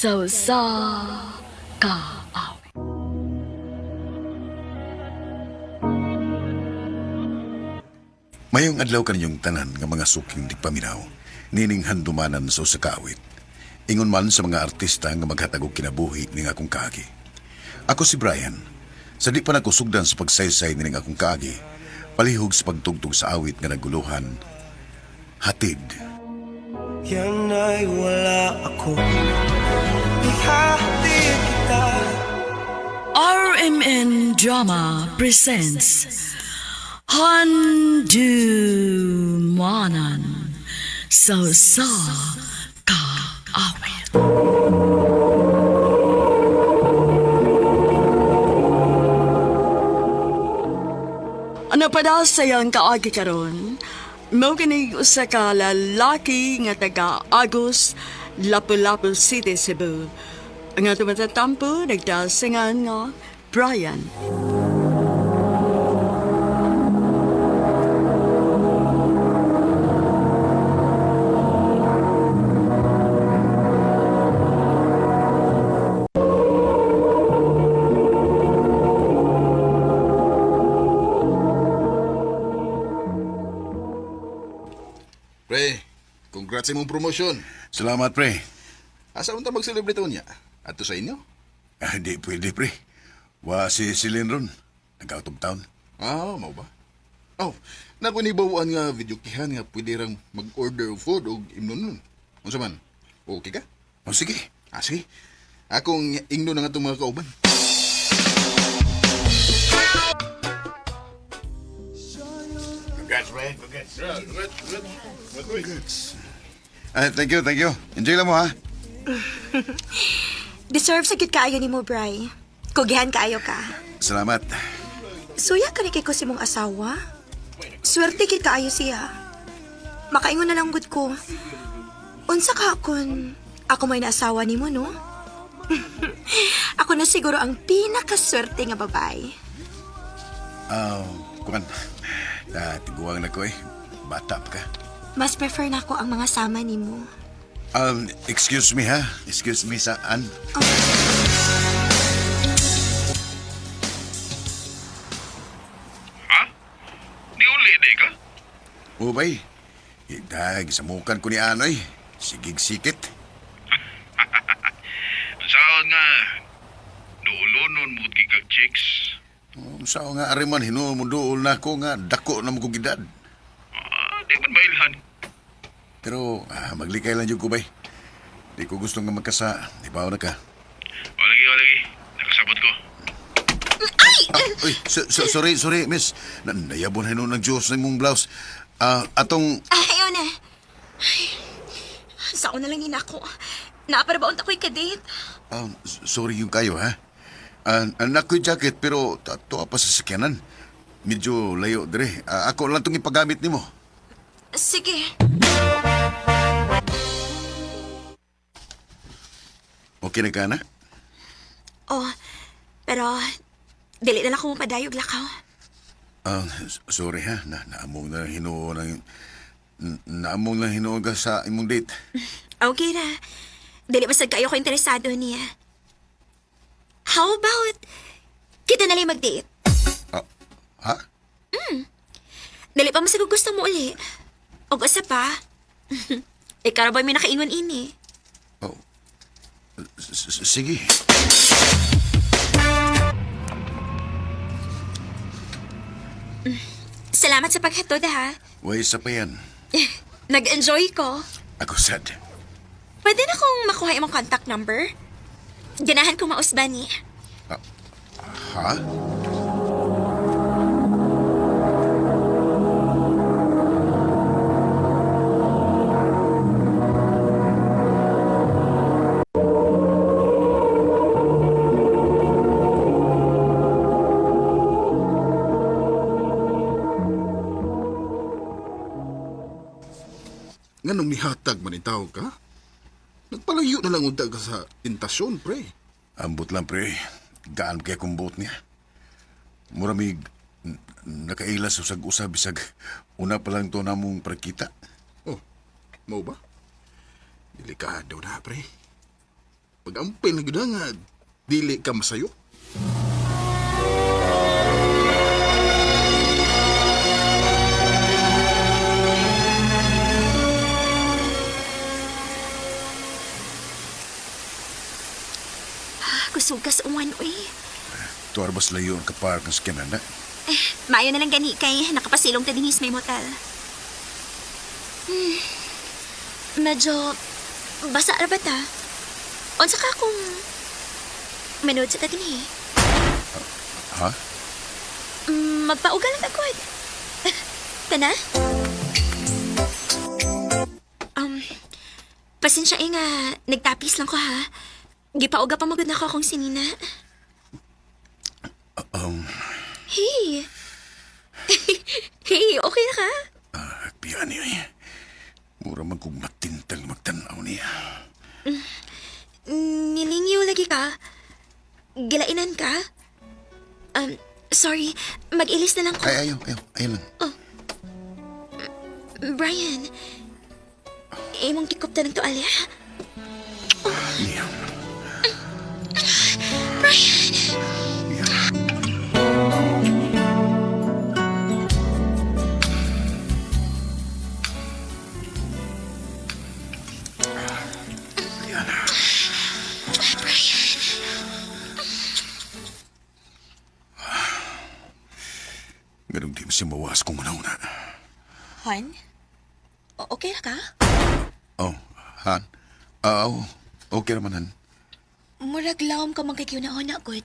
Sa usa ka awit. Mayong adlaw kaninyong tanan nga mga suking digpaminaw, nining handumanan sa usa ka awit. Ingon man sa mga artista nga maghatag og kinabuhi ning akong kaagi. Ako si Brian. Sa di pa nagkusugdan sa pagsaysay nining akong kaagi, palihog sa pagtugtog sa awit nga naguluhan, hatid. Yan ay wala ako. Ihatid kita. RMN Drama presents Handumanan sa usa ka awit. Ano pa daw sa iyang kaagi karon? Mao kini usa ka lalaki nga taga Agus, Lapu-Lapu City, Cebu. Nga tumatatampo, nagdasingan nga Brian. Pre, congrats sa imong promotion. Salamat, pre. Asa unta mag-celebrate unya? Adto sa inyo? Ah, di pwede, pre. Wa si Celine ron. Nag-out of town. Ah, mao ba? Oh, nako ni bawaan nga video kihan nga pwede rang mag-order og food og imnon nun. Unsa man? Okay ka? O sige. Ah, sige. Akong ingnon ang atong mga kauban. Congrats, pre. Congrats. Congrats. Ah, thank you, thank you. Enjoy lang mo, ha? Deserve sa gid kaayo nimo, Bray. Kugihan kaayo ka. Salamat. Suya ka ni kay ko si mong asawa. Swerte gid kaayo siya. Makaingon na lang gud ko. Unsa ka kun ako may naasawa nimo, no? Ako na siguro ang pinakaswerte nga babae. Ah, kuan. Ah, tiguang na ko eh. Bata pa ka. Mas prefer na ako ang mga sama nimo. Excuse me ha. Excuse me saan? Di uli di ka? Ubay. Ida, gisamukan ko ni Anoy. Sigig sikit. Saan nga, duulonon mo kag chicks. Sao nga ariman hinuon mo duol na ako nga dako na mo kong edad. Ah, di man mailhan. Pero maglikay lang jud ko bay. Di ko gusto nga magkasa. Ibaw na ka. O lagi, o lagi. Nakasabot ko. Ah, uy, sorry, sorry, miss. Na nayabon hinuon ng Diyos na imong blouse. Ah, atong Ay, ayaw na. Ay, sa una lang yun ako. Naaparabaon ako'y kadate. Sorry yung kayo, ha? Anak ko'y jacket, pero tuwa pa sa sakyanan. Medyo layo, dire. Ah, ako lang itong ipagamit nimo. Sige. Okay na ka na? Oh, pero dili na lang ako mapadayog lakaw. Ah, sorry ha, na naamong na hinuon ng naamong na hinuon ka sa imong date. Okay ra. Dili masag kayo ko interesado niya. How about kita na lang mag-date? Ah, ha? Dili pa masag gusto mo uli. Og usa pa. Ikaw ra ba may nakaingon ini? Oh. Sige. Salamat sa paghatod ha. Way sa pa yan. Nag-enjoy ko. Ako sad. Pwede na kong makuha imong contact number? Ganahan ko mausba ni. Ha? Nganong nihatag man itaw ka? Nagpalayo na lang unta ka sa tentasyon, pre. Ambot lang pre. Gaan kaya kong buot niya. Muramig nakaila sa usag-usab bisag una pa lang to namong pagkita. Oh, mao ba? Delikado na, pre. Pag-ampin na gyud ha nga dili ka masayo. Kusog ka sa uwan, uy. Tuwar bas layo ang kapark ng sakyanan na. Eh, maayo na lang gani kay nakapasilong ta dinhi sa may motel. Medyo basa ra ba ta? Unsa ka kung manood sa ta dinhi? Ha? Magpaugal lang agad. Tana? Um, pasensya eh nga, nagtapis lang ko ha. Gipauga pa magod na ako akong sinina. Hey! Hey, okay na ka? Ah, piyan niyo eh. Mura man kong matintang magtanaw niya. Nilingyo lagi ka? Gilainan ka? Sorry, mag-ilis na lang ko. Ay, ayaw, ayaw, ayaw lang. Brian, imong kikupta ng tuwalya. Niya. Brian! Niya. Ganong di mo siya mawas kung una-una. Han? Okay na ka? Oh, Han. Ah, oh, okay naman, Han. Murag lawom ka man kay na good.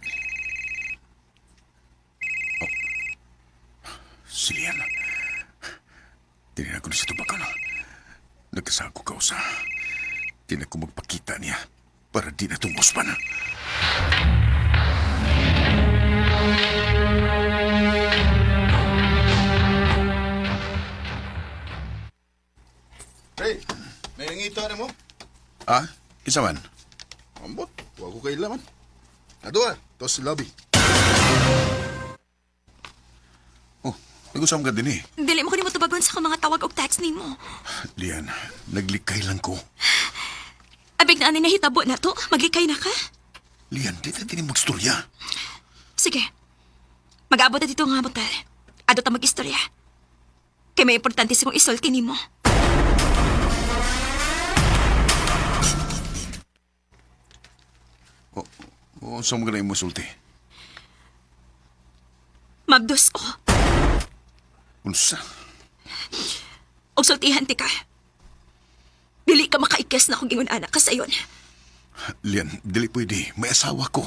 Si Lian. Tinira ko na siya tubakan. Nagkasako ka usa. Di na ko magpakita niya para di na itong uspan. Hey, nangita na mo? Ah, isa man. Ambot, wa ko kailaman. Ato ah, to sa lobby. Oh, nag-usam ka din eh. Dili mo ko nimo tubagon sa akong mga tawag og text nimo. Lian, naglikay lang ko. Abig na ani nahitabo na to, maglikay na ka. Lian, di na din magstorya. Sige. Mag-abot na dito nga motel. Ado ta mag-istorya. Kay may importante sa kong isulti nimo. O, oh, saan mo ka na yung musulti? Mabdos ko. Unsa? Og sultihan ti ka. Dili ka makaikes na kung ingon anak ka sayon. Lian, dili pwede. May asawa ko.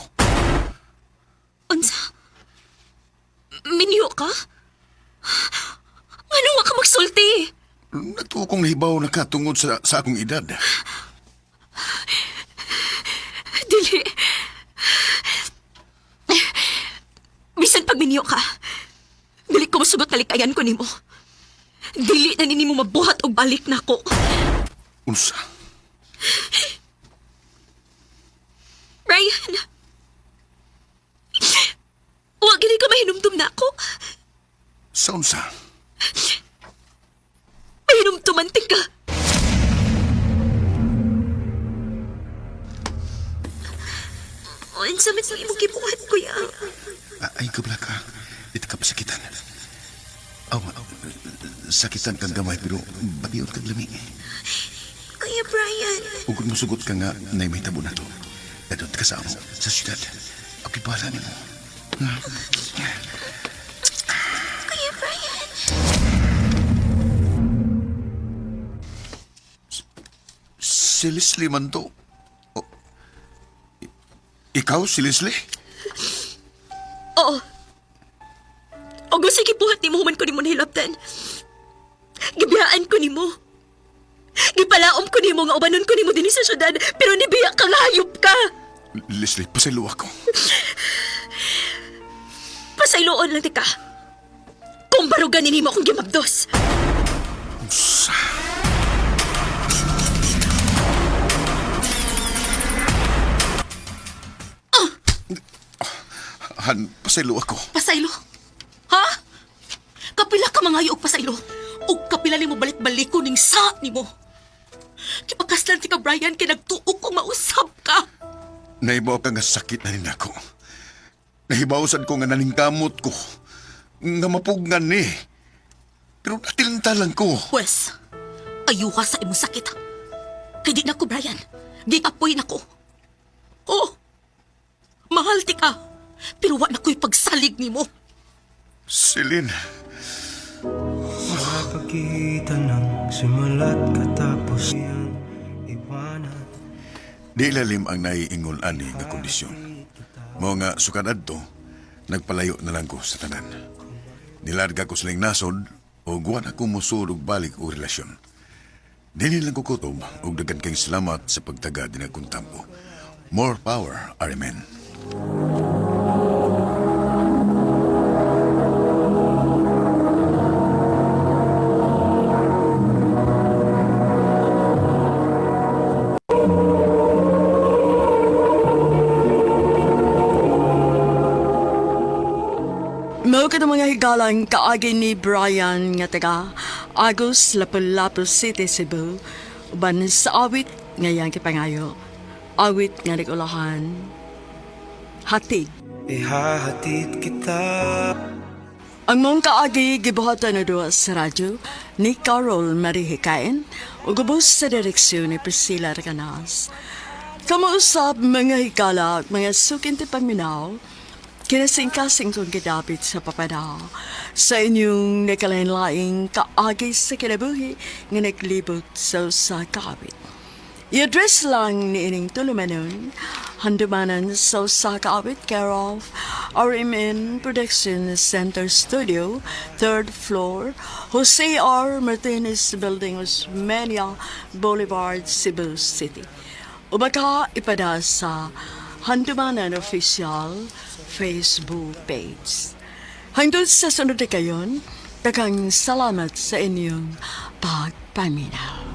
Unsa? Minyo ka? Ano wa ka magsulti? Natuo kong nahibaw na ka tungod sa akong edad. Dili. Bisan pag minyo ka, dili ko mosugot talikayan ko nimo. Dili na nimo mabuhat og balik nako. Unsa? Ryan! Wa gini ka mahinumdum na ako. Sa unsa? Mahinumduman ka. Unsa man sa imong gibuhat, kuya? Ah, Ay, kabla ka. Ito ka pasakitan. Aw, sakitan kang gamay pero batiyon kang lami. Kuya Brian, Ugod mo sugot ka nga na may tabo na to. Dadot ka sa amo, sa syudad. Ako'y bahala nimo. Kuya Brian. Si Leslie man to. O, ikaw, si Leslie? Oo. O gusto gibuhat nimo human ko nimo nahilabtan. Gibiyaan ko nimo. Gipalaom ko nimo nga ubanon ko nimo dinhi sa syudad pero nibiya ka nga hayop ka. Leslie, pasaylo ako. Pasayloon lang ti ka. Kung barugan nimo akong gimabdos. Unsa? Han, pasaylo ako. Pasaylo? Ha? Kapila ka mga og pasaylo. Ug kapila nimo balik-balik ko ning sa nimo. Kipakaslan ti ka Brian kay nagtuok kong mausab ka. Nahibaw ka nga sakit na rin ako. Nahibaw sad ko nga naningkamot ko. Nga mapugnan ni. Pero natilanta lang ko. Pwes, ayuha sa imong sakit. Kay di na ko, Brian. Gikapoy na ko. Oo, mahal ti ka. Pero wa na ko'y pagsalig nimo. Celine, Sa pagitan ng simula't katapos yan iwanan. Di lalim ang naiingon ani nga kondisyon. Mao nga sukad adto, nagpalayo na lang ko sa tanan. Nilarga ko silang nasod o guwan ako musud og balik og relasyon. Dili lang ko kutob og daghan kayong salamat sa pagtaga din akong tampo. More power, RMN. Mao ka mga higalang kaagi ni Brian nga taga Agus, Lapu-Lapu City, Cebu. Uban sa awit ngayang kipangayo. Awit nga nagulahan. Hatid. Ihahatid kita. Ang mong kaagi gibuhatan na duwa sa radyo ni Carol Marihikain ug ubos sa direksyon ni Priscilla Recanas. Kamausap mga higala, mga sukinti paminaw, kinasingkasing kong gidapit sa papada sa inyong nakalain-laing kaagi sa kinabuhi nga naglibot sa usa ka awit. I-address lang ni ining tulumanon, handumanan sa usa ka awit care of RMN Production Center Studio, third floor, Jose R. Martinez Building, Osmeña Boulevard, Cebu City. O baka ipada sa Handumanan Official Facebook page. Hangtod sa sunod na kayon, daghang salamat sa inyong pagpaminaw.